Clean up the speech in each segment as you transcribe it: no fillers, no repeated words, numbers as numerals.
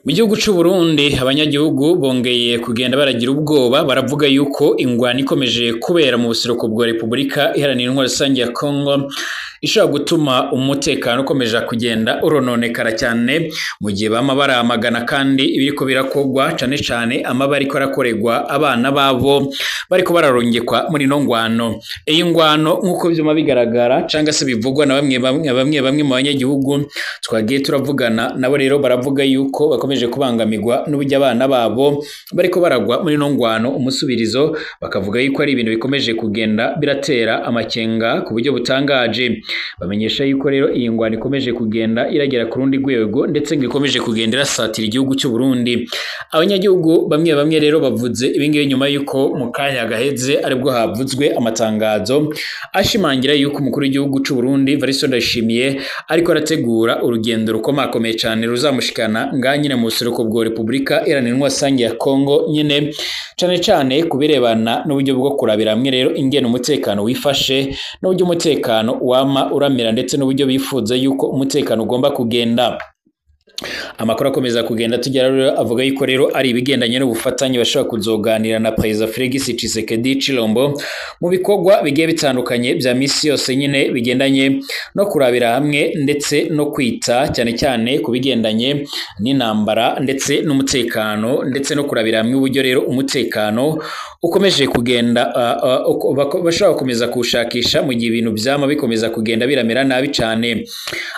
Mu gihugu c'u Burundi abanyagihugu bongeye kugenda baragira ubwoba, baravuga yuko ingwano ikomeje kubera mu buseruko bwa Repubulika Iharanira Intwaro Rusange ya Congo ishobora gutuma umutekano ukomeje kugenda urononekara cyane, mu gihe bama baramagana kandi ibiriko birakorwa, cane cane amabi ariko arakorerwa abana babo bariko bararungikwa muri ino ngwano. Iyi ngwano nk'uko vyuma bigaragara canga se bivugwa na bamwe bamwe mu banyagihugu twagiye turavugana nabo, rero baravuga yuko bakomeje kubangamirwa n'uburyo abana babo bariko baragwa muri ino ngwano umusubirizo, bakavuga yuko ari ibintu bikomeje kugenda biratera amakenga ku buryo butangaje. Bamenyesha yuko rero iyi ngwano ikomeje kugenda iragera ku rundi rwego, ndetse ngo ikomeje kugenda irasatira igihugu cy'u Burundi. Abanyagihugu bamwe bamwe rero bavuze ibingibi nyuma yuko mu kanya gaheze aribwo havuzwe amatangazo ashimangira yuko umukuru w'igihugu cy'u Burundi Evariste Ndayishimiye ariko arategura urugendo rukomakomeye cyane ruzamushikana ngaha nyine mu buseruko bwa Repubulika Iharanira Intwaro Rusange ya Congo nyine, cane cane kubirebana n'uburyo bwo kurabira hamwe rero ingene umutekano wifashe n'uburyo umutekano wama uramira, ndetse n'uburyo bifuza yuko umutekano ugomba kugenda. Amakuru akomeza kugenda tugera rero avuga yuko rero ari ibigendanye n'ubufatanye bashobora kuzoganira na Perezida Felix Tshisekedi Tshilombo mu bikorwa bigiye bitandukanye vya misi yose nyine, bigendanye no kurabira hamwe ndetse no kwita cyane cyane ku bigendanye n'intambara ndetse n'umutekano, ndetse no kurabira hamwe uburyo rero umutekano ukomeje kugenda bashobora gukomeza kuwushakisha mu gihe ibintu vyama bikomeza kugenda biramera nabi cane.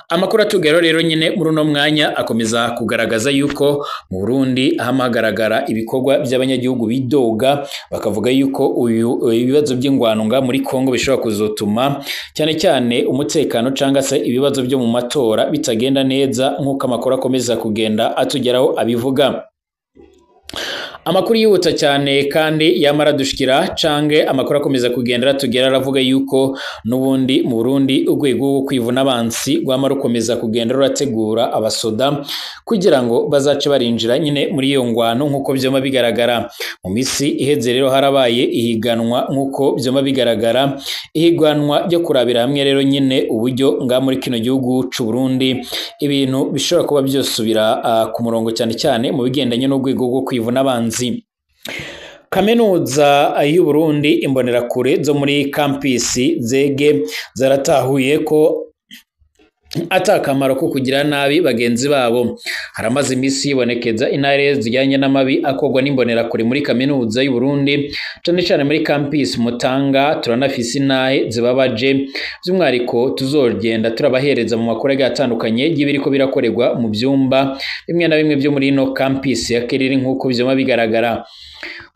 Amakuru atugeraho rero nyine muri uno mwanya akomeza kugaragaza yuko mu Burundi hama hagaragara ibikorwa by'abanyagihugu bidoga, bakavuga yuko uyu ibibazo by'ingwano nga muri Congo bishobora kuzotuma cyane cyane umutekano canga se ibibazo byo mu matora bitagenda neza, nk'uko amakuru akomeza kugenda atugeraho abivuga. Amakuru yihuta cyane kandi yamara dushikira cange amakuru akomeza kugenda atugera aravuga yuko n'ubundi mu Burundi urwego rwo kwivuna abansi rwama rukomeza kugenda rurategura abasoda kugira ngo bazace barinjira nyine muri iyo ngwano nk'uko vyoma bigaragara. Mu misi iheze rero harabaye ihiganwa nk'uko vyoma bigaragara, ihiganwa ryo kurabira hamwe rero nyine uburyo nga muri kino gihugu c'u Burundi ibintu bishobora kuba byosubira ku murongo, cyane cyane mu bigendanye n'urwego rwo kwivuna abansi. Kaminuza y'u Burundi imbonerakure zo muri campus Zege zaratahuye ko atakamaro ko kugira nabi bagenzi babo. Haramaze imisi yibonekeza intare zijyanye n'amabi akorwa n'imbonerakure muri kaminuza y'u Burundi, cane cane muri campus Mutanga. Turanafise intahe zibabaje by'umwariko tuzogenda turabahereza mu makuru agiye atandukanye y'ibiriko birakorerwa mu vyumba bimwe na bimwe byo muri ino campus ya Kerere nk'uko vyoma bigaragara.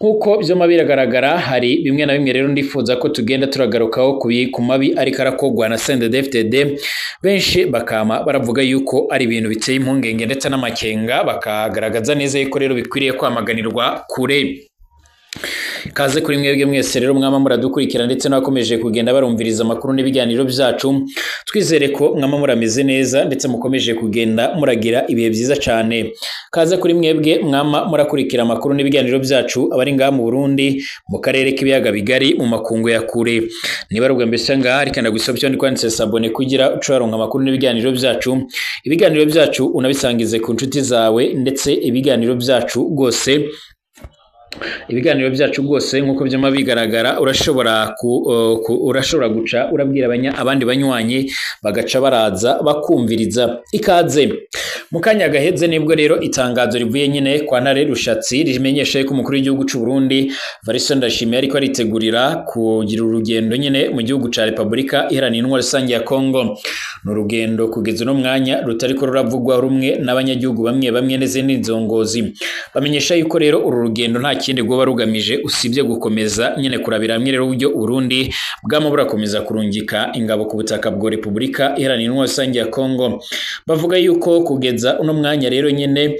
Nkuko vyoma biragaragara hari bimwe na bimwe rero ndifuza ko tugenda turagarukaho ku mabi ariko arakorwa na CNDD-FDD, benshi bakama baravuga yuko ari ibintu biteye impungenge ndetse n'amakenga, bakagaragaza neza yuko rero bikwiriye kwamaganirwa kure. Kaze kuri mwebwe mwese rero mwama muradukurikira ndetse n'abakomeje kugenda barumviriza amakuru n'ibiganiro byacu, twizere ko mwama murameze neza ndetse mukomeje kugenda muragira ibihe byiza cyane. Kaze kuri mwebwe mwama murakurikira amakuru n'ibiganiro byacu abari ngaha mu Burundi, mu karere k'ibiyaga bigari, mu makungu ya kure. Niba ari ubwa mbere ngaha, reka ndagusaba cyo kwanditse sabone kugira ucaronka amakuru n'ibiganiro byacu. Ibiganiro byacu unabisangize ku nshuti zawe, ndetse ibiganiro byacu rwose nk'uko byama bigaragara urashobora urashobora guca urabwira abandi banywanyi bagaca baraza bakumviriza. Ikaze mu kanya gaheze nibwo rero itangazo rivuye nyine kwa Ntare Rushatsi rimenyesha yuko umukuru w'igihugu c'u Burundi Evariste Ndayishimiye ariko aritegurira kugira urugendo nyine mu gihugu ca Repubulika Iharanira Intwaro Rusange ya Congo. Ni urugendo kugeza uno mwanya rutariko ruravugwa rumwe n'abanyagihugu bamwe bamwe n'izindi nzongozi. Bamenyesha yuko rero uru rugendo nta kindi rwoba rugamije usibye gukomeza nyine kurabira hamwe rero uburyo Burundi bwama burakomeza kurungika ingabo ku butaka bwa Repubulika Iharanira Intwaro Rusange ya Congo. Bavuga yuko kugeza uno mwanya rero nyine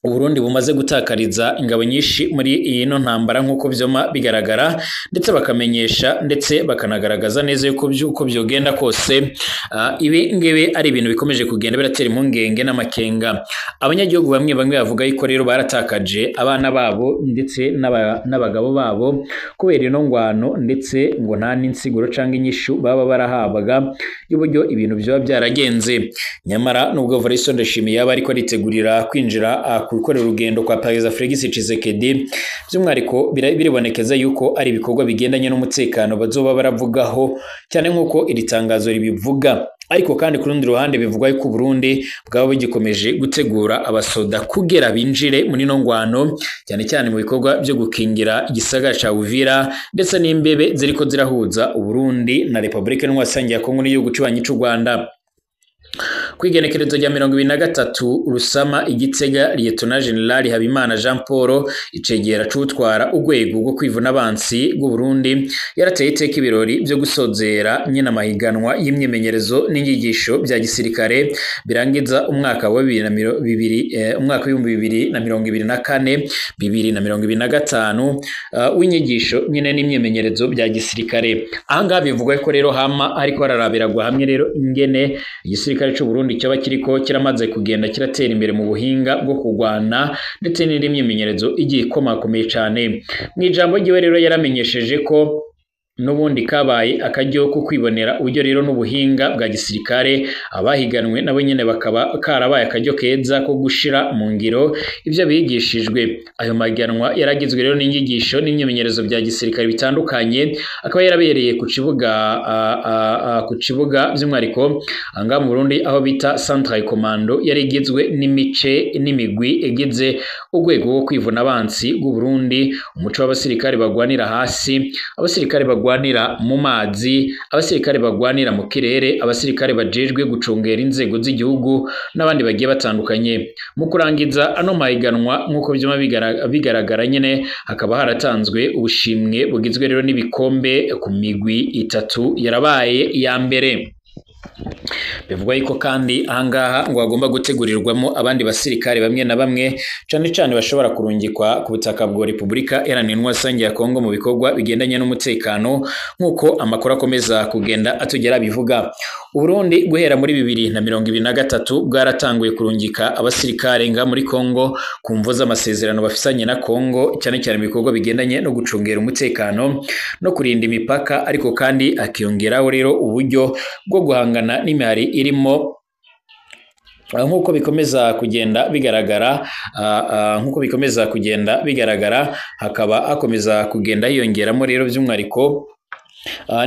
Uburundi bumaze gutakariza ingabo nyinshi muri ino ntambara nk'uko vyoma bigaragara, ndetse bakamenyesha ndetse bakanagaragaza neza yuko uko byogenda kose ibi ngibi ari ibintu bikomeje kugenda biratera impungenge n'amakenga. Abanyagihugu bamwe bamwe bavuga yuko rero baratakaje abana babo ndetse n'abagabo babo kubera ino ngwano, ndetse ngo nta n'insiguro canke inyishu baba barahabwaga y'uburyo ibintu vyoba byaragenze. Nyamara nubwo Evariste Ndayishimiye yaba ariko aritegurira kwinjira gukorera urugendo kwa Perezida Felix Tshisekedi, by'umwihariko biribonekeza yuko ari ibikorwa bigendanye n'umutekano bazoba baravugaho cyane nk'uko iri tangazo ribivuga. Ariko kandi ku rundi ruhande bivugwa yuko Burundi bwaba bugikomeje gutegura abasoda kugera binjire muri no ngwano, cyane cyane mu bikorwa byo gukingira igisagara ca Uvira ndetse n'imbebe ziriko zirahuza Uburundi na Republika Iharanira ya Kongo n'igihugu cibanyi c'u Rwanda. Kwigenekerezo rya 23 Rusama Igitega, Lieutenant General Habimana Jean Paul, icegera c'utwara urwego rwo kwivuna abansi bw'u Burundi, yarateye iteka ibirori byo gusozera nyina mahiganwa y'imyimenyerezo n'inyigisho bya gisirikare birangiza umwaka wa 2024 2025 w'inyigisho nyine n'imyimenyerezo bya gisirikare. Ahangaha bivugwa ko rero hama ariko ararabiragwa hamwe rero ingene igisirikare c'u Burundi cyaba kiriko kiramaze kugenda kiratera imbere mu buhinga bwo kurwana ndetse n'indi myimenyerezo igiye ikomakomeye cyane. Mu ijambo ryiwe rero yaramenyesheje ko n'ubundi kabaye akaryo ko kwibonera uburyo rero n'ubuhinga bwa gisirikare, abahiganwe nabo nyene bakaba karabaye akaryo keza ko gushira mu ngiro ivyo bigishijwe. Ayo maganwa yaragizwe rero n'inyigisho n'imyimenyerezo bya gisirikare bitandukanye, akaba yarabereye ku kibuga ku kibuga by'umwihariko anga mu Burundi aho bita Central Commando, yarigizwe n'imice n'imigwi igize urwego rwo kwivuna abansi bw'u Burundi, umuco w'abasirikare bagwanira hasi, abasirikare bagwanira mu mazi, abasirikare bagwanira mu kirere, abasirikare bajejwe gucungera inzego z'igihugu n'abandi bagiye batandukanye. Mu kurangiza ano mahiganwa nk'uko byuma bigaragara nyene, hakaba haratanzwe ubushimwe bugizwe rero n'ibikombe ku migwi itatu yarabaye iya mbere. Bivugwa yuko kandi ahangaha ngo hagomba gutegurirwamo abandi basirikare bamwe na bamwe, cane cane bashobora kurungikwa ku butaka bwa Republika Iharanira Intwaro ya Kongo mu bikorwa bigendanye n'umutekano, nk'uko amakuru akomeza kugenda atugera bivuga. Uburundi guhera muri 2023 bwaratanguye kurungika abasirikare nga muri Kongo ku mvo z'amasezerano bafisanye na Kongo, cyane cyane mu bikorwa bigendanye no gucungera umutekano no kurinda imipaka, ariko kandi akiyongeraho rero uburyo bwo guhangana n'imihari irimo nk'uko bikomeza kugenda bigaragara, nk'uko bikomeza kugenda bigaragara, hakaba hakomeza kugenda hiyongeramo rero by'umwihariko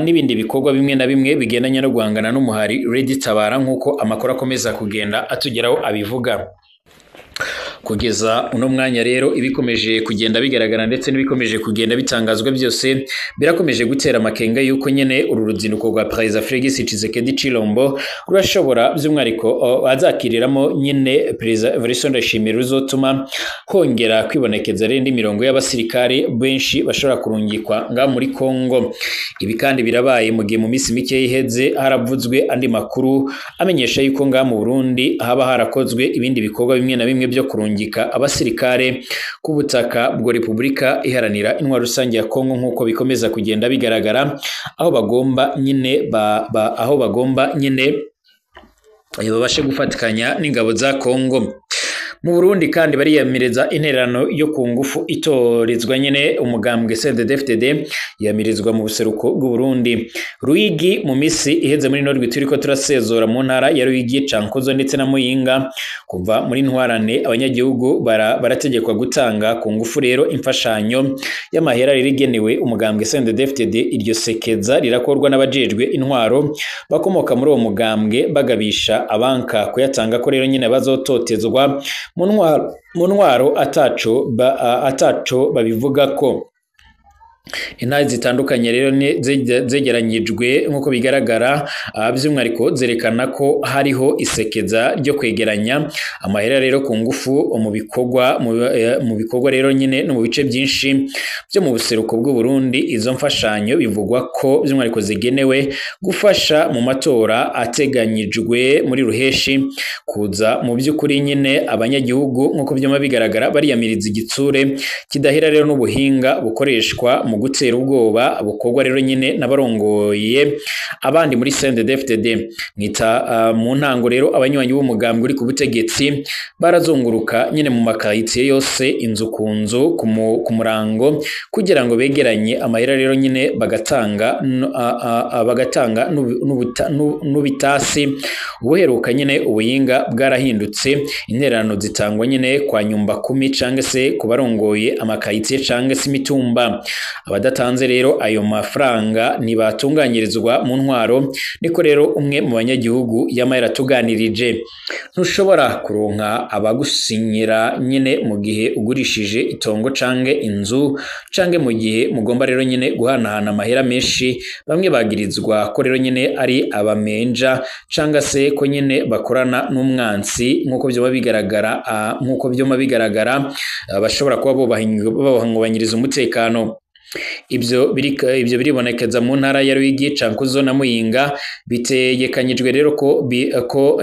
n'ibindi bikorwa bimwe na bimwe bigendanye no guhangana n'umuhari Red Tabara, nk'uko amakuru akomeza kugenda atugeraho abivuga. Kugeza uno mwanya rero ibikomeje kugenda bigaragara ndetse n'ibikomeje kugenda bitangazwa byose birakomeje gutera amakenga yuko nyene uru ruzinduko rwa Perezida Felix Tshisekedi Tshilombo rurashobora by'umwihariko azakiriramo nyene Perezida Evariste Ndayishimiye, ruzotuma kongera kwibonekeza rero indi mirongo y'abasirikare benshi bashobora kurungikwa nga muri Kongo. Ibi kandi birabaye mu gihe mu minsi mike iheze haravuzwe andi makuru amenyesha yuko nga mu Burundi haba harakozwe ibindi bikorwa bimwe na bimwe byo kurungika abasirikare ku butaka bwa Republika Iharanira Intwaro Rusange ya Kongo, nk'uko bikomeza kugenda bigaragara, aho bagomba nyine aho bagomba nyine babashe gufatikanya n'ingabo za Kongo. Mu Burundi kandi bariyamiriza intererano yo ku ngufu itorezwa nyene umugambwe CNDD-FDD yamirizwa mu buseruko bw'u Burundi. Ruyigi mu misi iheze muri Norwi turiko turasezora mu ntara ya Ruyigi, Cankuzo ndetse na Muyinga, kuva muri ntwarane abanyagihugu barategekwa gutanga ku ngufu rero imfashanyo y'amahera rigenewe umugambwe CNDD-FDD. Iryo sekeza rirakorwa n'abajejwe intwaro bakomoka muri uwo mugambwe, bagabisha abanka kuyatanga ko rero nyine bazototezwa mu ntwaro ataco babivuga ko. Intare zitandukanye rero zegeranyijwe nk'uko bigaragara, by'umwihariko zerekana ko hariho isekeza ryo kwegeranya amahera rero ku ngufu mu bikorwa rero nyine no mu bice byinshi byo mu buseruko bw'u Burundi. Izo mfashanyo bivugwa ko by'umwihariko zigenewe gufasha mu matora ateganyijwe muri ruheshi kuza. Mu by'ukuri nyine abanyagihugu nk'uko byuma bigaragara bariyamiriza igitsure kidahera rero n'ubuhinga bukoreshwa mu gutera ubwoba bukorwa rero nyine n'abarongoye abandi muri CNDD-FDD. Mwita mu ntango rero abanywanyi b'umugambwe uri ku butegetsi barazunguruka nyine mu makaritsiye yose, inzu ku nzu, ku murango, kugira ngo begeranye amahera rero nyine bagatanga n'ubitasi. Ubuheruka nyine ubuyinga bwarahindutse, intererano zitangwa nyine kwa nyumba kumi canke se kubarongoye amakaritsiye canke se imitumba. Abadatanze rero ayo mafaranga ntibatunganyirizwa mu ntwaro, niko rero umwe mu banyagihugu yamahera tuganirije. Ntushobora kuronka abagusinyira nyine mu gihe ugurishije itongo canke inzu, canke mu gihe mugomba rero nyine guhanahana amahera menshi. Bamwe bagirizwa ko rero nyine ari abamenja canke se ko nyine bakorana n'umwansi, nkuko vyoba bigaragara bashobora kuba bobahungabanyiriza umutekano. Ibyo biribonekeza mu ntara ya Ruyigi, Cankuzo na Muyinga. Bitegekanyijwe rero ko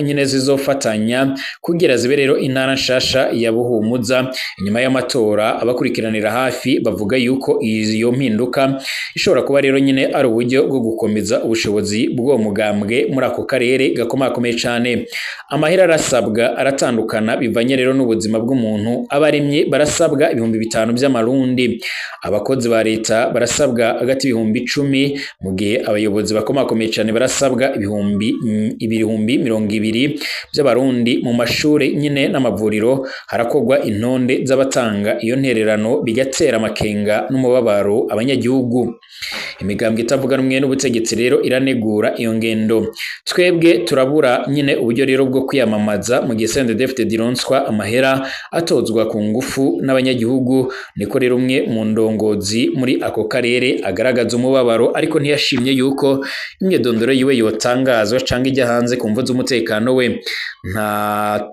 nyine zizofatanya kugira zibe rero intara nshasha ya Buhumuza. Inyuma y'amatora abakurikiranira hafi bavuga yuko iyo mpinduka ishobora kuba rero nyine ari uburyo bwo gukomeza ubushobozi bw'uwo mugambwe muri ako karere gakomakomeye cane. Amahera arasabwa aratandukana bivanye rero n'ubuzima bw'umuntu. Abarimyi barasabwa 5000 by'amarundi, abakozi ba leta barasabwa hagati 10,000, mu gihe abayobozi bakomakomeye cyane barasabwa 20,000 by'abarundi. Mu mashure nyine n'amavuriro harakogwa intonde z'abatanga iyo ntererano, bigatera amakenga n'umubabaro abanyagihugu. Imigambwe itavuga rumwe n'ubutegetsi rero iranegura iyo ngendo. Twebwe turabura nyine uburyo rero bwo kwiyamamaza mu gihe CNDD-FDD ironswa amahera atozwa ku ngufu n'abanyagihugu, niko rero umwe mu ndongozi muri ako karere agaragaza umubabaro, ariko ntiyashimye yuko imyidondoro yiwe yotangazwa canke ijya hanze ku mvo z'umutekano we. Nta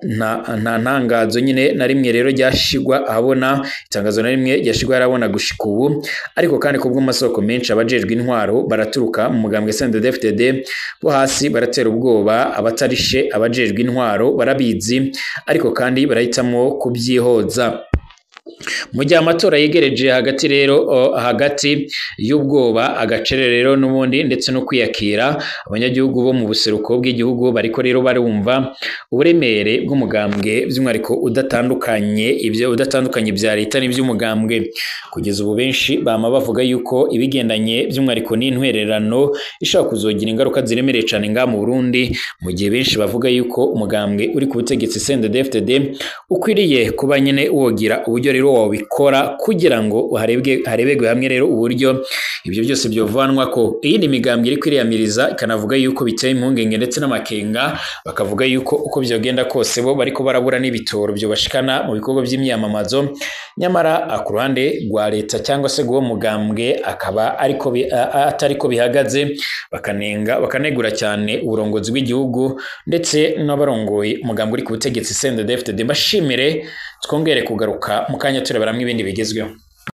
ntangazo nyine na rimwe rero ryashigwa ahabona, itangazo na rimwe ryashigwa arabona gushika ubu. Ariko kandi kubwo amasoko menshi abajejwe intwaro baraturuka mu mugambwe CNDD-FDD bo hasi baratera ubwoba abatarishe abajejwe intwaro barabizi, ariko kandi barahitamo kubyihoza. Mu gihe amatora yegereje hagati rero hagati y'ubwoba, agacere rero n'ubundi ndetse no kwiyakira, abanyagihugu bo mu buseruko bw'igihugu bariko rero barumva uburemere bw'umugambwe by'umwihariko udatandukanye ibyo udatandukanye bya leta n'iby'umugambwe. Kugeza ubu benshi bama bavuga yuko ibigendanye by'umwihariko n'intwererano ishobora kuzogira ingaruka ziremereye cane nga mu Burundi, mu gihe benshi bavuga yuko umugambwe uri ku butegetsi CNDD-FDD ukwiriye kuba nyine wogira uburyo rero wabikora kugira ngo harebegwe hamwe rero uburyo ibyo byose byovanwa ko. Iyi migambwe iri kwiriyamiriza ikanavuga yuko biteye impungenge ndetse n'amakenga, bakavuga yuko uko byogenda kose bo bariko barabura n'ibitoro byo bashikana mu bikorwa by'imyamamazo, nyamara ku ruhande rwa leta cyangwa se guwo mugambwe akaba ariko atariko bihagaze. Bakanenga bakanegura cyane uburongozi bw'igihugu ndetse n'abarongoye umugambwe uri ku butegetsi CNDD-FDD. Mbashimire, twongere kugaruka mu kanya turebera hamwe ibindi bigezweho.